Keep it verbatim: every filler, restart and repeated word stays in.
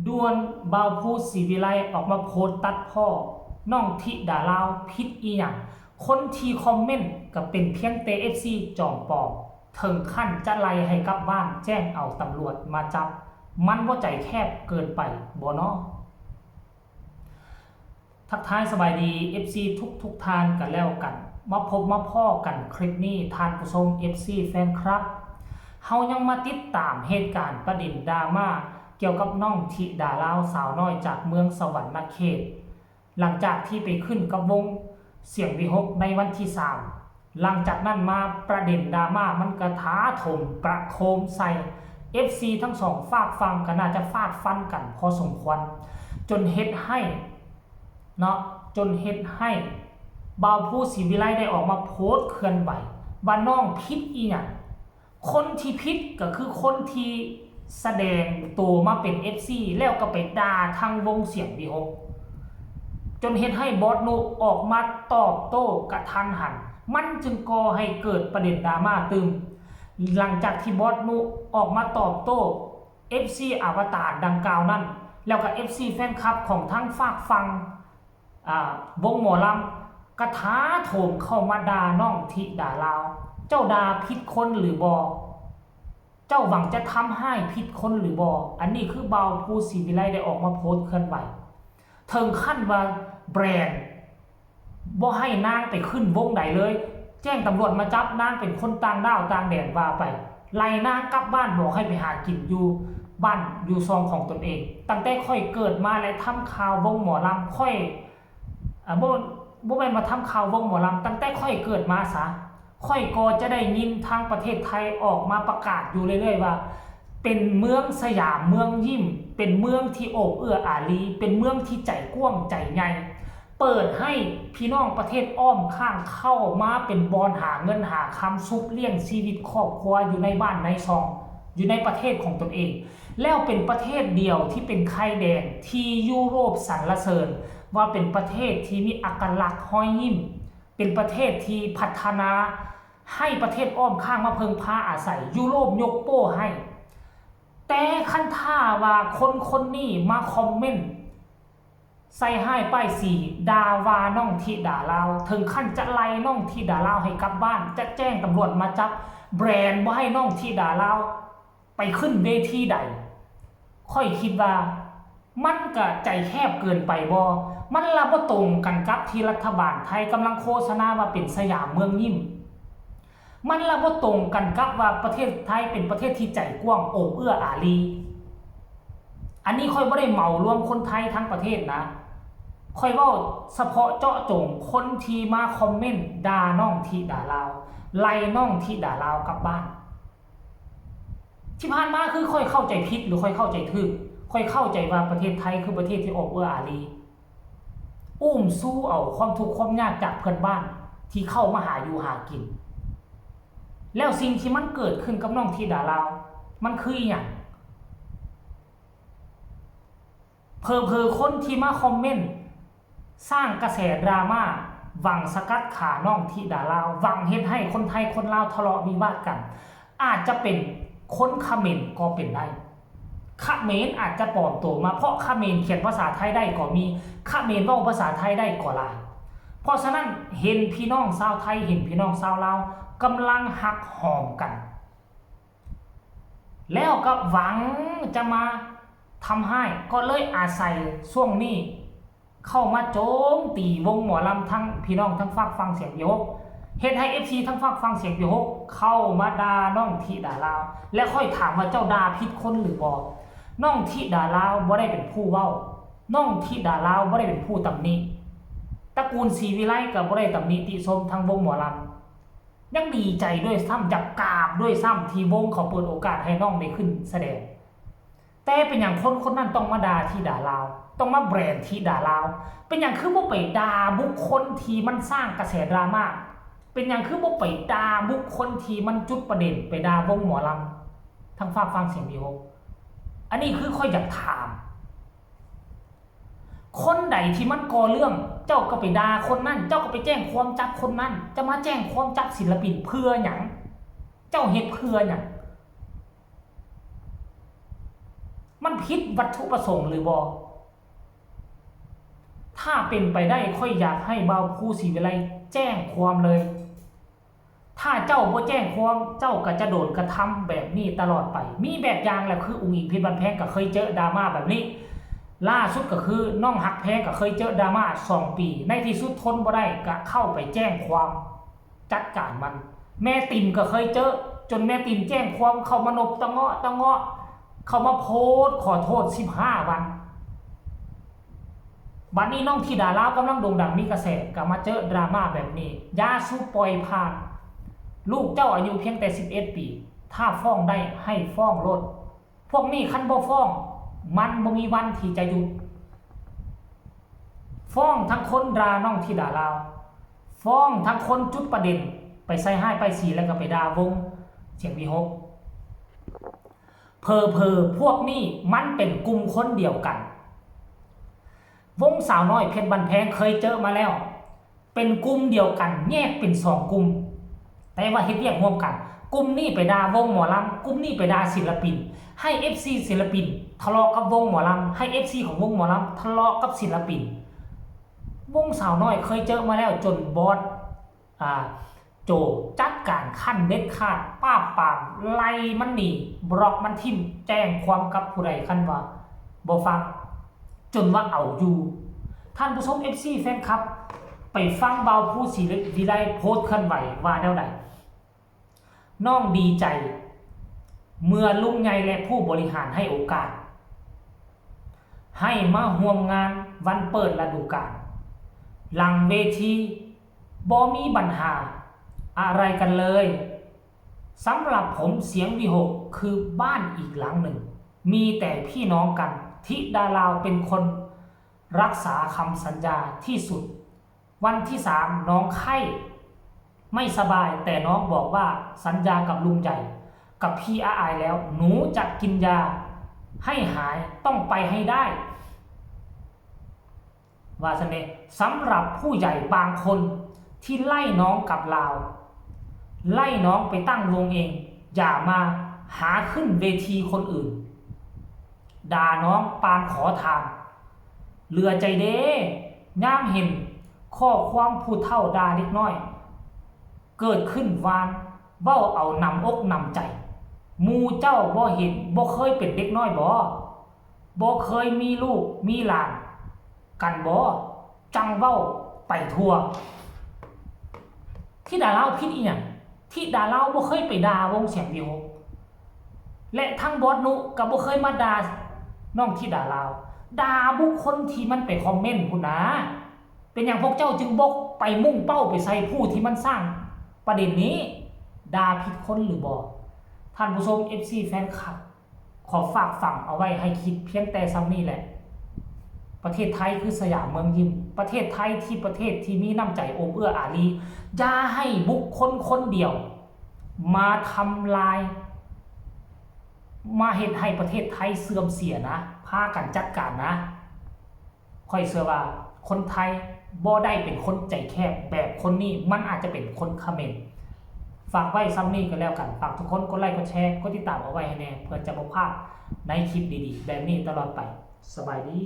ด่วน บ่าวภูศรีวิไลออกมาโพสต์ตัดพ้อ น้องธิดาลาวผิดอีหยัง คนที่คอมเมนต์ก็เป็นเพียงแต่ เอฟซี จอมปลอม ถึงขั้นจะไล่ให้กลับบ้านแจ้งเอาตำรวจมาจับ มันบ่ใจแคบเกินไปบ่น้อ ทักทายสบายดี เอฟซี ทุกทุกๆท่านกันแล้วกัน มาพบมาพ้อกันคลิปนี้ ท่านผู้ชม เอฟซี แฟนคลับ เฮายังมาติดตามเหตุการณ์ประเด็นดราม่าเกี่ยวกับน้องธิดาลาวสาวน้อยจากเมืองสวรรณเขต หลังจากที่ไปขึ้นกับวงเสียงวิหคในวันที่สาม หลังจากนั้นมาประเด็นดราม่ามันกระถาโถมประโคมใส่ เอฟซี ทั้งสองฝากฝั่งก็น่าจะฟาดฟันกันพอสมควร จนเฮ็ดให้เนาะ จนเฮ็ดให้บ่าวภูศรีวิไลได้ออกมาโพสต์เคลื่อนไหว ว่าน้องผิดอีหยัง คนที่ผิดก็คือคนที่แสดงตัวมาเป็น เอฟซี แล้วก็ไปด่าทางวงเสียงวิหค จนเฮ็ดให้บอสนุออกมาตอบโต้กระทันหัน มันจึงก่อให้เกิดประเด็นดราม่าตื่ม หลังจากที่บอสนุออกมาตอบโต้ เอฟซี อวตารดังกล่าวนั้น แล้วก็ เอฟซี แฟนคลับของทั้งฝากฝั่ง อ่า วงหมอลำกระถาโถมเข้ามาด่าน้องธิดาลาว เจ้าด่าผิดคนหรือบ่ เจ้าหวังจะทำให้ผิดคนหรือบ่ อันนี้คือบ่าวภูศรีวิไลได้ออกมาโพสต์เคลื่อนไหว ถึงขั้นว่าแบรนด์บ่ให้นางไปขึ้นวงใดเลย แจ้งตำรวจมาจับนางเป็นคนต่างด้าวต่างแดนว่าไป ไล่นางกลับบ้านบอกให้ไปหากินอยู่บ้านอยู่ซองของตนเอง ตั้งแต่ข้อยเกิดมาและทำข่าววงหมอลำข้อย อ่าบ่บ่แม่นมาทำข่าววงหมอลำตั้งแต่ข้อยเกิดมาซะ ข้อยก็จะได้ยินทางประเทศไทยออกมาประกาศอยู่เรื่อยๆว่า เป็นเมืองสยามเมืองยิ้ม เป็นเมืองที่โอบเอื้ออารี เป็นเมืองที่ใจกว้างใจใหญ่ เปิดให้พี่น้องประเทศอ้อมข้างเข้ามาเป็นบอนหาเงินหาคำซุบเลี้ยงชีวิตครอบครัวอยู่ในบ้านในซอง อยู่ในประเทศของตนเอง แล้วเป็นประเทศเดียวที่เป็นไข่แดงที่ยุโรปสรรเสริญ ว่าเป็นประเทศที่มีอักลักษณ์ฮอยยิ้ม เป็นประเทศที่พัฒนาให้ประเทศอ้อมข้างมาเพิ่งพาอาศัย ยุโรปยกโป้ให้ แต่คันถ้าว่าคนคนนี้มาคอมเมนต์ใส่ฮ้ายป้ายสีด่าว่าน้องธิดาลาว ถึงขั้นจะไล่น้องธิดาลาวให้กลับบ้าน จะแจ้งตำรวจมาจับ แบรนด์บ่ให้น้องธิดาลาวไปขึ้นเวทีใด ข้อยคิดว่ามันก็ใจแคบเกินไปบ่ มันละบ่ตรงกันกับที่รัฐบาลไทยกำลังโฆษณาว่าเป็นสยามเมืองยิ้ม มันละบ่ตรงกันกับว่าประเทศไทยเป็นประเทศที่ใจกว้างโอบเอื้ออารี อันนี้ข้อยบ่ได้เหมารวมคนไทยทั้งประเทศนะ ข้อยเว้าเฉพาะเจาะจงคนที่มาคอมเมนต์ด่าน้องธิดาลาว ไล่น้องธิดาลาวกลับบ้าน ที่ผ่านมาคือข้อยเข้าใจผิดหรือข้อยเข้าใจถูก ข้อยเข้าใจว่าประเทศไทยคือประเทศที่โอบเอื้ออารี อุ้มชูเอาความทุกข์ความยากจากเพื่อนบ้านที่เข้ามาหาอยู่หากิน แล้วสิ่งที่มันเกิดขึ้นกับน้องธิดาลาว มันคืออีหยัง เผลอๆคนที่มาคอมเมนต์สร้างกระแสดราม่า หวังสกัดขาน้องธิดาลาว หวังเฮ็ดให้คนไทยคนลาวทะเลาะวิวาทกัน อาจจะเป็นคนเขมรก็เป็นได้ เขมรอาจจะปลอมตัวมา เพราะเขมรเขียนภาษาไทยได้ก็มี เขมรเว้าภาษาไทยได้ก็หลาย เพราะฉะนั้นเห็นพี่น้องชาวไทย เห็นพี่น้องชาวลาวกำลังฮักหอมกัน แล้วก็หวังจะมาทำฮ้าย ก็เลยอาศัยช่วงนี้เข้ามาโจมตีวงหมอลำทั้งพี่น้องทั้งฝากฝั่งเสียงวิหค เฮ็ดให้ เอฟซี ทั้งฝากฝั่งเสียงวิหคเข้ามาด่าน้องธิดาลาว และข้อยถามว่าเจ้าด่าผิดคนหรือบ่ น้องธิดาลาวบ่ได้เป็นผู้เว้า น้องธิดาลาวบ่ได้เป็นผู้ตำหนิ ตระกูลศรีวิไลก็บ่ได้ตำหนิติชมทางวงหมอลำ ยังดีใจด้วยซ้ำ อยากกราบด้วยซ้ำที่วงเขาเปิดโอกาสให้น้องได้ขึ้นแสดง แต่เป็นหยังคนคนนั้นต้องมาด่าธิดาลาว ต้องมาแบรนด์ธิดาลาว เป็นหยังคือบ่ไปด่าบุคคลที่มันสร้างกระแสดราม่า เป็นหยังคือบ่ไปด่าบุคคลที่มันจุดประเด็น ไปด่าวงหมอลำ ทั้งฝากฝั่งเสียงวิหค อันนี้คือข้อยอยากถาม คนใดที่มันก่อเรื่อง เจ้าก็ไปด่าคนนั้น เจ้าก็ไปแจ้งความจับคนนั้น จะมาแจ้งความจับศิลปินเพื่อหยัง เจ้าเฮ็ดเพื่อหยัง มันผิดวัตถุประสงค์หรือบ่ ถ้าเป็นไปได้ข้อยอยากให้บ่าวภูศรีวิไลแจ้งความเลย ถ้าเจ้าบ่แจ้งความ เจ้าก็จะโดนกระทำแบบนี้ตลอดไป มีแบบอย่างแล้วคืออุ๋งอิ๋งเพชรบ้านแพงก็เคยเจอดราม่าแบบนี้ ล่าสุดก็คือน้องฮักแพงก็เคยเจอดราม่าสองปี ในที่สุดทนบ่ได้ก็เข้าไปแจ้งความจัดการมัน แม่ติ่มก็เคยเจอ จนแม่ติ่มแจ้งความเข้ามานบตะเงาะตะเงาะ เข้ามาโพสต์ขอโทษสิบห้าวัน บัดนี้น้องธิดาลาวกำลังโด่งดังมีกระแสก็มาเจอดราม่าแบบนี้ อย่าสู่ปล่อยผ่าน ลูกเจ้าอายุเพียงแต่สิบเอ็ดปี ถ้าฟ้องได้ให้ฟ้องโลด พวกนี้คันบ่ฟ้อง มันบ่มีวันที่จะหยุด ฟ้องทั้งคนด่าน้องธิดาลาว ฟ้องทั้งคนจุดประเด็น ไปใส่ร้ายป้ายสีแล้วก็ไปด่าวงเสียงวีหก เผลอๆ พวกนี้มันเป็นกลุ่มคนเดียวกัน วงสาวน้อยเพชรบ้านแพงเคยเจอมาแล้ว เป็นกลุ่มเดียวกัน แยกเป็นสองกลุ่ม แต่ว่าเฮ็ดเวียกร่วมกัน กลุ่มนี้ไปด่าวงหมอลำ กลุ่มนี้ไปด่าศิลปิน ให้เอฟซีศิลปินทะเลาะกับวงหมอลำ ให้เอฟซีของวงหมอลำทะเลาะกับศิลปิน วงสาวน้อยเคยเจอมาแล้ว จนบอส อ่า โจจัดการขั้นเด็ดขาด ปราบปราม ไล่มันหนี บล็อกมันทิ่ม แจ้งความกับผู้ใดคันว่าบ่ฟัง จนว่าเอาอยู่ ท่านผู้ชมเอฟซีแฟนคลับ ไปฟังบ่าวภูศรีวิไลโพสต์เคลื่อนไหวว่าแนวใด น้องดีใจ เมื่อลุงใหญ่และผู้บริหารให้โอกาส ให้มาร่วมงานวันเปิดฤดูกาล หลังเวทีบ่มีปัญหาอะไรกันเลย สำหรับผมเสียงวีหกคือบ้านอีกหลังหนึ่ง มีแต่พี่น้องกัน ธิดาลาวเป็นคนรักษาคำสัญญาที่สุด วันที่สามน้องไข้ไม่สบาย แต่น้องบอกว่าสัญญากับลุงใหญ่ กับพี่อาอายแล้ว หนูจะกินยาให้หาย ต้องไปให้ได้ ว่าซั่นเด้ สำหรับผู้ใหญ่บางคนที่ไล่น้องกลับลาว ไล่น้องไปตั้งวงเอง อย่ามาหาขึ้นเวทีคนอื่น ด่าน้องปานขอทาน เหลือใจเด้ ยามเห็นข้อความผู้เฒ่าด่าเด็กน้อย เกิดขึ้นวาน เว้าเอาหนำอกหนำใจ หมู่เจ้าบ่เห็น บ่เคยเป็นเด็กน้อยบ่ บ่เคยมีลูกมีหลานกันบ่ จั่งเว้าไปทั่ว ธิดาลาวผิดอีหยัง ธิดาลาวบ่เคยไปด่าวงเสียงวีหก และทั้งบอสนุก็บ่เคยมาด่าน้องธิดาลาว ด่าบุคคลที่มันไปคอมเมนต์พุ้นนะ เป็นหยังพวกเจ้าจึงบ่ไปมุ่งเป้าไปใส่ผู้ที่มันสร้างประเด็นนี้ ด่าผิดคนหรือบ่ ท่านผู้ชมเอฟซีแฟนคลับ ขอฝากฝังเอาไว้ให้คิดเพียงแต่ส่ำนี้แหละ ประเทศไทยคือสยามเมืองยิ้ม ประเทศไทยที่ประเทศที่มีน้ำใจโอบเอื้ออารี อย่าให้บุคคลคนเดียว มาทำลาย มาเฮ็ดให้ประเทศไทยเสื่อมเสียนะ พากันจัดการนะ ข้อยเชื่อว่าคนไทยบ่ได้เป็นคนใจแคบแบบคนนี้ มันอาจจะเป็นคนเขมร ฝากไว้ส่ำนี้ก็แล้วกัน ฝากทุกคนกดไลค์กดแชร์ กดติดตามเอาไว้ให้แน่ เพื่อจะบ่พลาดในคลิปดีๆ แบบนี้ตลอดไป สบายดี